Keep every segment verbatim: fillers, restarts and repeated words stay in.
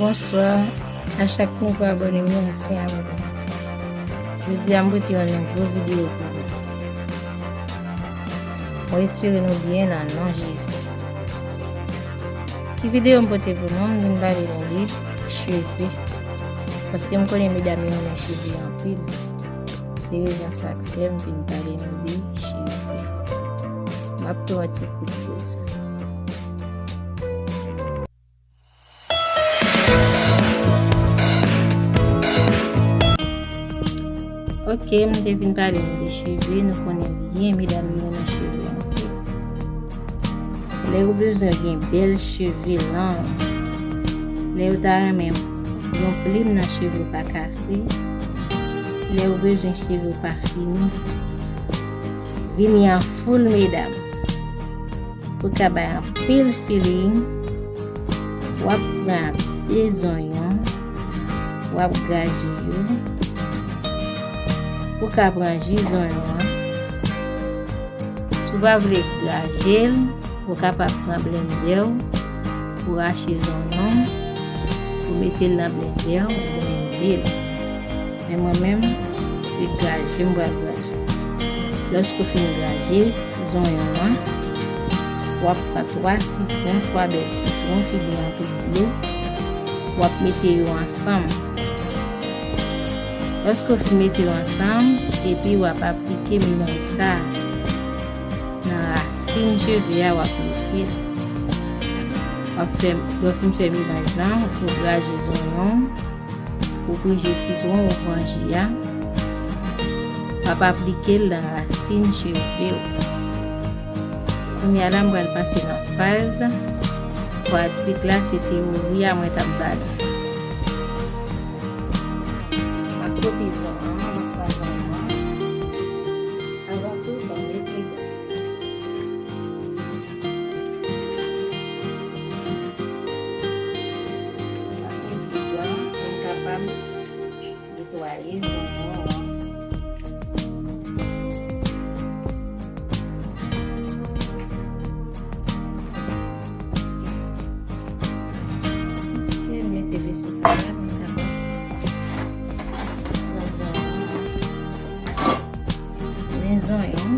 Bonswa a chak nouvo abòne m yo, ansyen abòne m. Jodi a, m pote yon nouvo videyo pou nou. Mwen espere nou byen nan non Jezi. Ki videyo m pote pou nou? M vin pale nou de cheve. Paske m konnen medam yo renmen cheve anpil. Se rezon sa k fè m vin pale nou de cheve. M ap pran yon ti kout poz. Ok, m te vin pale nou de cheve, nou konnen byen medam yo renmen cheve anpil. Lè ou bezwen gen bèl cheve long, lè ou ta renmen yon plim nan cheve w pa kase, lè ou bezwen cheve w pa fini, vini an foul medam. Pou ka bay anpil feeling, w ap pran de zonyon, w ap graje yo. Ou ka pran ji zonyon an. Si w pa vle graje l, ou kapab pran blendè w, ou rache zonyon, ou mete l nan blendè, ou blende l. Men mwen menm, se graje m pral graje. Lòske w fin graje zonyon an, w ap pran twa sitwon, twa bèl sitwon ki gen anpil dlo, w ap mete yo ansanm. Lòske w fin mete yo ansanm, epi w ap aplike melanj sa a nan rasin cheve a, w ap mete l. W ap fè, lè w fin fè melanj lan, ou graje zonyon, ou prije sitwon, ou pran ji a, w ap aplike l nan rasin cheve w. Kounye a la, m pral pase nan faz pratik la, se teyori a mwen t ap ba nou. M ap pote zonyon an, m ap pran zonyon an. Avan tou, ban m mete M ap mete blan pou m kapab netwaye zonyon an. Ok, m mete vese sa la pou m kapab pran zonyon an. Men zonyon.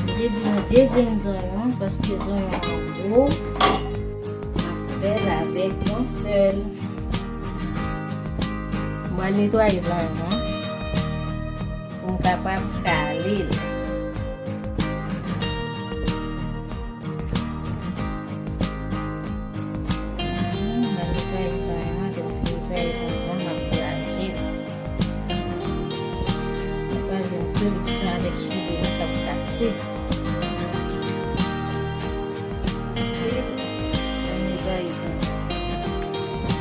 M te di nou de grenn zonyon paske zonyon an gwo. M ap fè l avèk yon sèl. M pral netwaye zonyon an pou m kapab kale l. Mhm, mwen netwaye zonyon an, lè m fin netwaye zonyon an, m ap graje l. Mwen pral jwenn solisyon avèk cheve mwen k ap kase. Mwen netwaye zonyon an.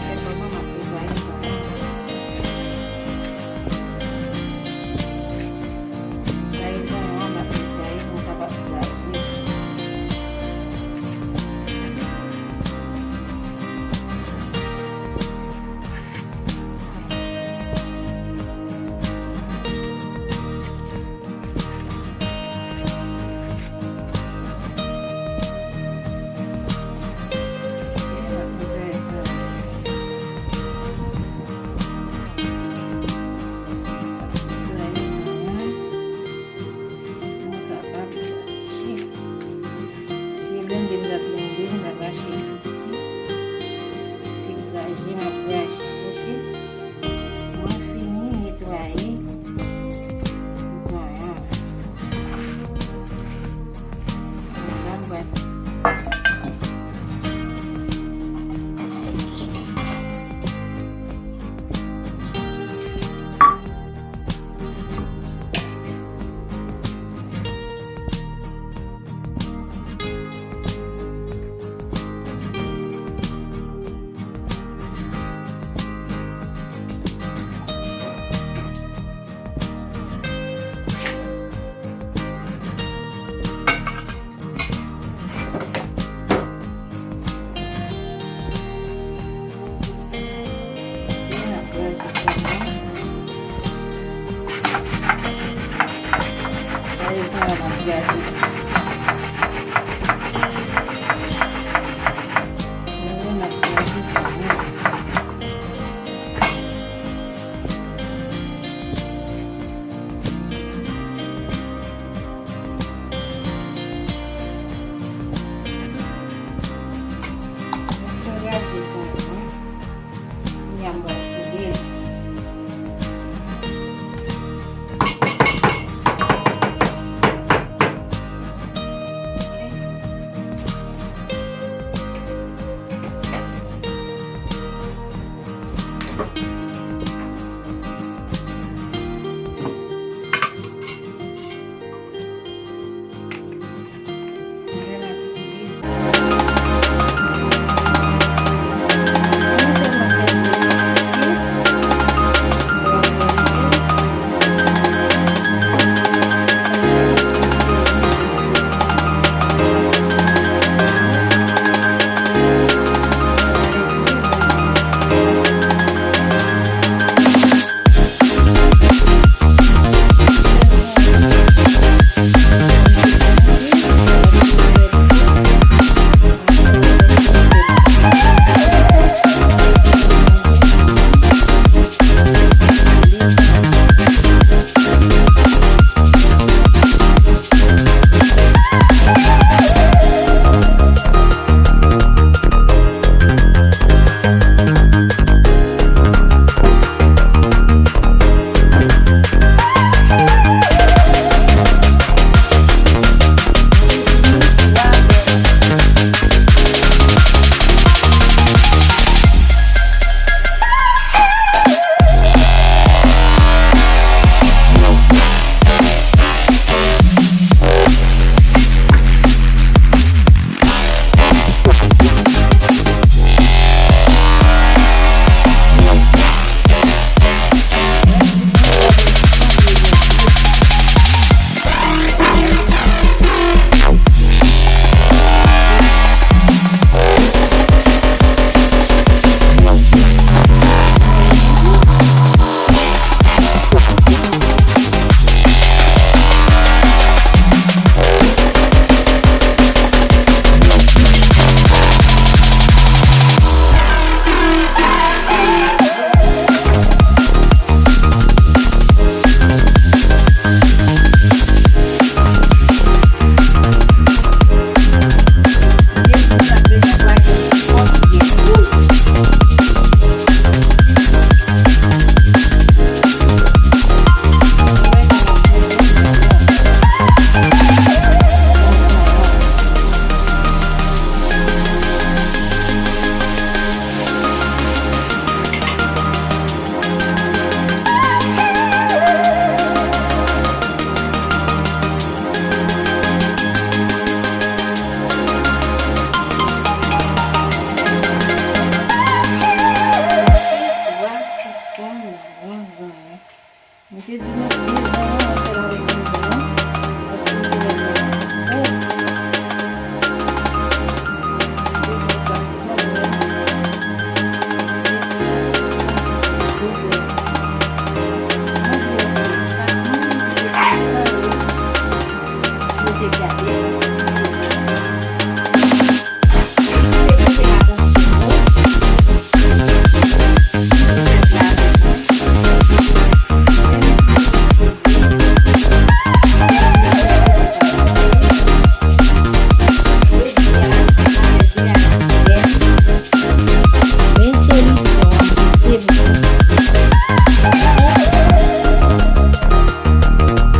Fè kòman m ap netwaye zonyon an. Netwaye zonyon an, m ap netwaye pou m kapab graje. Pou m kapab rache. Se blende m t ap blende, m t ap rache piti. Se graje m ap graje, oke? Mwen fini netwaye zonyon an. Mwen pral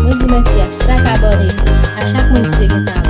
Mwen di mèsi a chak abòne, a chak moun ki te gentan